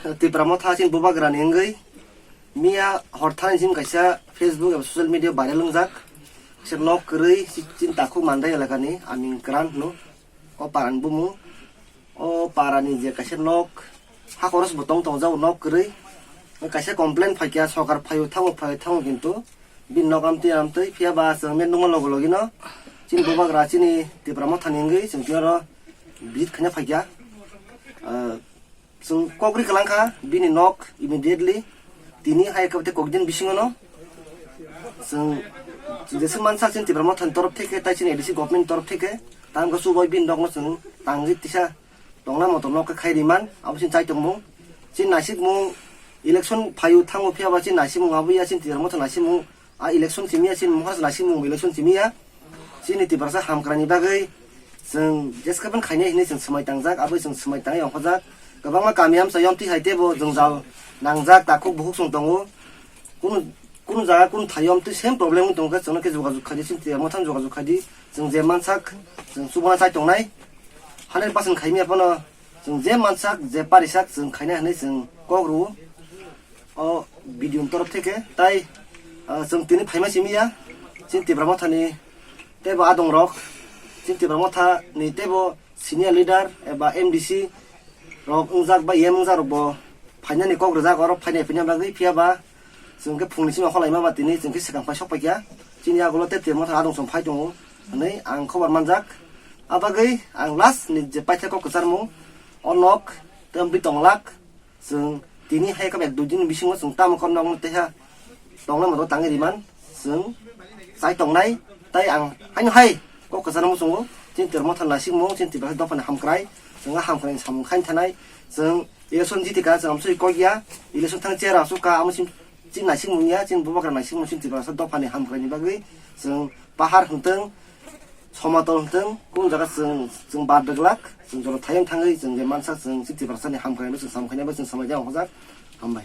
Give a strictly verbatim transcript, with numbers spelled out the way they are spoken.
Tipra Motha chini bubagrani wngwi miya hor thani chini kaisa Facebook eba social media viral wngjak. Kaisa nok kwrwi chi-, chini takhuk Mandai elakani Aming Kran hwno. O parani bumung. O parani je kaisa nok, ha khorosbo tong tongjak nok kwrwi. Kaisa complain phaikha, sokar phaio thango, phaio thango, kintu bini nok amtwi amtwi, phiya ba chwng met nukma logo logino chini bubagra chini Tipra Mothani wngwi chwng tini oro visit khaina phaikha. Ah, chwng kok ri kwlangkha bini nok immediately tini hai khe kokdin bisingono chwng, chwng jeswk mansa chini Tipra Mothani torof theke tai chini A D C government torof theke tamo khe chubai bini nokno chwng tangwi tisa tongna motom nok khe khai riman, abo chini chai tongmung. Chini naisikmung election phaio thango, phiya ba chini naisikmung abo ya, chini Tipra Motha naisikmung, a election simi ya, chini Mohor naisikmung election simi ya. Chini Tiprasa hamkraini bagwi chwng jeskapan khainai hinwi chwng swmai tangjak, abo chwng swmai tangwi ongkhojak. Kwbangma kami amsa yomtwi hai teibo jwngjal nangjak, takhuk bukhuk chwng tongo. Kunu, kunu jaga kunu thaio amtwi same problem wng tongkhe chwngno khe jogajog khaidi, chini Tipra Mothano jogajog khaidi. Chwng je mansak chwng chubana chai tongnai. Hundred percent khaimya phano chwng je mansak, je parisak chwng khaina hinwi chwng kok rwo o B D O ni torof theke. Tai, ah, chwng tini phaima simi ya, chini Tipra Mothani teibo adongrok, chini Tipra Mothani teibo senior leader eba M D C rok wngjak ba E M wngjak rok bo phainani kok rwjak, oro phainai phaina bagwi, phiya ba chwng khe phungni simi okhorlaima ba tini chwng khe swkang phai sok paikha. Chini yagulo tei Tipra Motha adong song phai tongo hinwi ang khobor manjak. Abagwi ang last ni je paitha kok kwcharmung, o nok tei bwtwi tonglak. Chwng tini hai khe ek dui din bisingo chwng tamo kok nokno teiha tongna moto tangwi riman chwng chai tongnai. Tai ang haino hai kok kwcharmung chwngo, chini Tipra Motha naisikmung, chini Tipra dophani hamkrai, chwng a hamkrai samung khain thanai. Chwng election jitika chwng amsui kok ya, election thang chair asuk ka amo sim chini naisikmung ya, chini bubagra naisikmung, chini Tiprasa dophani hamkraini bagwi chwng pahar hwntwng, somatol hwntwng, kung jaga chwng, chwng bar dwglak, chwng jora thayung thangwi chwng je mansa chwng chini Tiprasani hamkraino chwng samung khainai bai chwng samai jang hojak. Hambai.